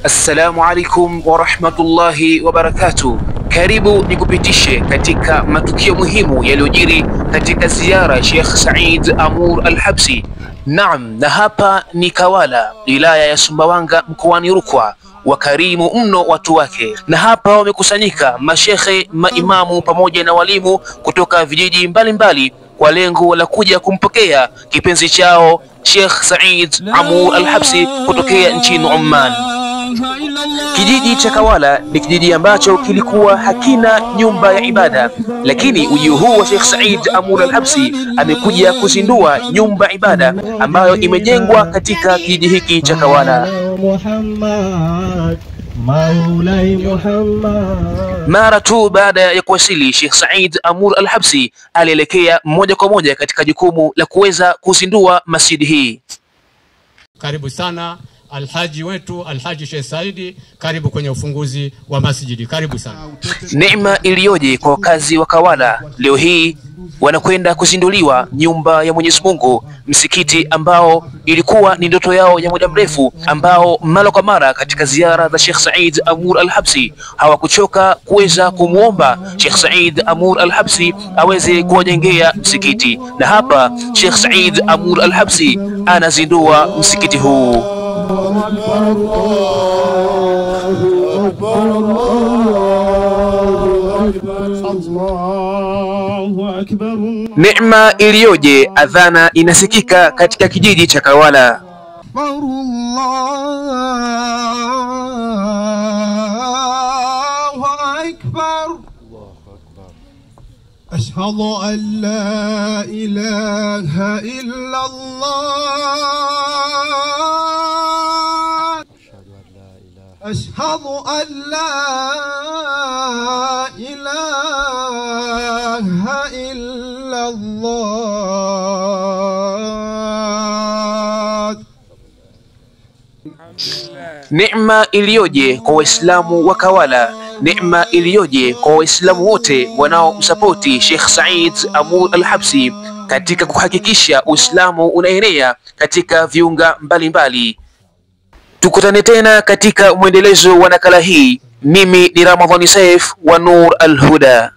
Assalamu alaikum wa rahmatullahi wa barakatuh. Karibu nikupitishe katika matukio muhimu yaliyojiri katika ziara ya Sheikh Said Amur Al-Habsi. Naam, na hapa ni Kawala, wilaya ya Sumbawanga, mkoani Rukwa. Wakarimu mno watu wake, na hapa wamekusanyika mashekhe, maimamu pamoja na walimu kutoka vijiji mbalimbali kwa lengo la kuja kumpokea kipenzi chao Sheikh Said Amur Al-Habsi kutokea nchini Oman. Kijiji cha Kawala ni kijiji ambacho kilikuwa hakina nyumba ya ibada, lakini ujio huu wa Sheikh Said Amur Al-Habsi amekuja kuzindua nyumba ya ibada ambayo imejengwa katika kijiji hiki cha Kawala. Mara tu baada ya kuwasili, Sheikh Said Amur Al-Habsi alielekea moja kwa moja katika jukumu la kuweza kuzindua masjidi hii. Karibu sana Alhaji wetu Alhaji Sheikh Saidi, karibu kwenye ufunguzi wa masjidi, karibu sana. Neema iliyoje kwa wakazi wa Kawala, leo hii wanakwenda kuzinduliwa nyumba ya Mwenyezi Mungu, msikiti ambao ilikuwa ni ndoto yao ya muda mrefu, ambao mara kwa mara katika ziara za Sheikh Said Amur Al-Habsi hawakuchoka kuweza kumuomba Sheikh Said Amur Al-Habsi aweze kuwajengea msikiti. Na hapa Sheikh Said Amur Al-Habsi anazindua msikiti huu. Neema iliyoje, adhana inasikika katika kijiji cha Kawala. Allahu akbar. Ashhadu an la ilaha illa Allah. Ashhadu an la ilaha illa Allah. Neema iliyoje kwa Waislamu wa Kawala, neema iliyoje kwa Waislamu wote wanaomsapoti Sheikh Said Amur Al-Habsi katika kuhakikisha Uislamu unaenea katika viunga mbalimbali. Tukutane tena katika mwendelezo wa nakala hii. Mimi ni Ramadhani Saif wa Nur Al-Huda.